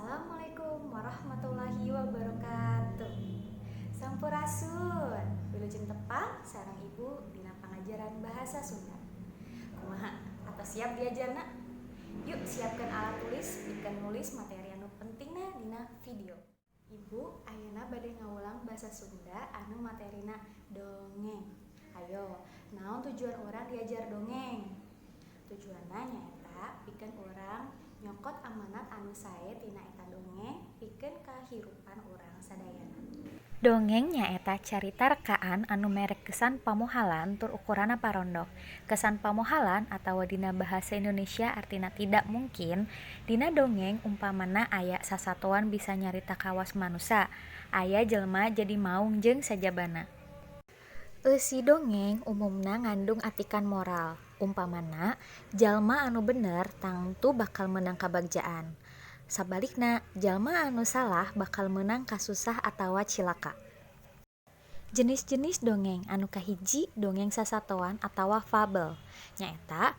Assalamualaikum warahmatullahi wabarakatuh. Sampurasun, wilujeng tepang sareng Ibu dina pangajaran bahasa Sunda. Kumaha? Atos siap diajarna? Yuk, siapkan alat tulis pikeun nulis materi anu pentingna dina video. Ibu ayeuna bade ngawulang bahasa Sunda anu materina dongeng. Ayo, naon tujuan urang diajar dongeng? Tujuanna nyaeta pikeun urang nyokot amanat anu sae tina eta dongeng pikeun kahirupan urang sadayana. Dongeng nyaeta carita rekaan anu mere kesan pamohalan tur ukuranna parondok. Kesan pamohalan atawa dina bahasa Indonesia artina tidak mungkin. Dina dongeng umpamana aya sasatoan bisa nyarita kawas manusa, aya jelema jadi maung jeung sajabana. Eusi dongeng umumna ngandung atikan moral, umpamana jalma anu bener tangtu bakal meunang kabagjaan, sabalikna jalma anu salah bakal meunang kasusah atawa cilaka. Jenis-jenis dongeng anu kahiji, dongeng sasatoan atawa fabel, nyaeta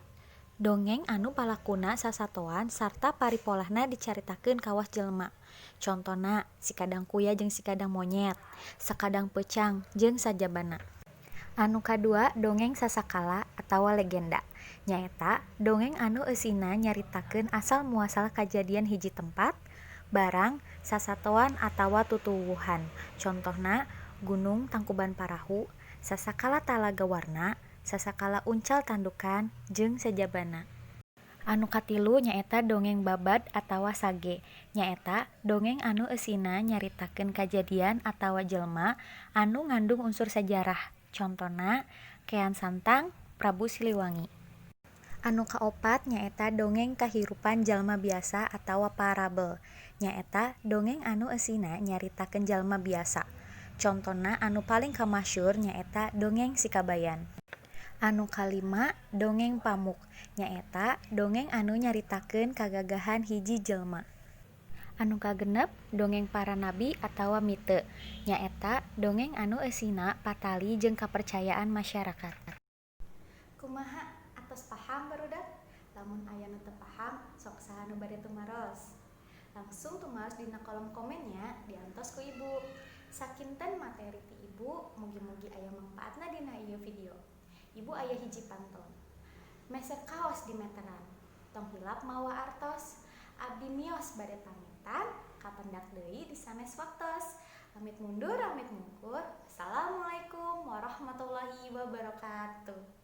dongeng anu palakuna sasatoan sarta paripolahna dicaritakeun kawas jelema, contona Si Kadang Kuya jeung Si Kadang Monyet, Sakadang Peucang jeung sajabana. Anu kadua, dongeng sasakala atawa legenda, nyaeta dongeng anu eusina nyaritakeun asal muasal kajadian hiji tempat, barang, sasatoan atawa tutuwuhan, contohna Gunung Tangkuban Parahu, Sasakala Talaga Warna, Sasakala Uncal Tandukan jeung sajabana. Anu katilu nyaeta dongeng babad atawa sage, nyaeta dongeng anu eusina nyaritakeun kajadian atawa jelema anu ngandung unsur sajarah, contona Kean Santang, Prabu Siliwangi. Anu kaopat nyaeta dongeng kahirupan jalma biasa atawa parabel, nyaeta dongeng anu eusina nyaritakeun jalma biasa, contona anu paling kamasyhur nyaeta dongeng Si Kabayan. Anu kalima, dongeng pamuk, nyaeta dongeng anu nyaritakeun kagagahan hiji jelema. Anu kagenep, dongeng para nabi atawa mite, nyaeta dongeng anu eusina patali jeung kapercayaan masyarakat. Kumaha, atos paham, barudak? Lamun aya nu teu paham, sok saha nu bade tumaros? Langsung tumaros dina kolom komen nya, diantos ku Ibu. Sakinten materi ti Ibu, mugi-mugi aya mangpaatna dina ieu video. Ibu aya hiji pantun. Meser kaos di meteran, tong hilap mawa artos. Abdi mios bade pamitan, kapendak deui di sanes waktos. Amit mundur, amit mungkur. Assalamualaikum warahmatullahi wabarakatuh.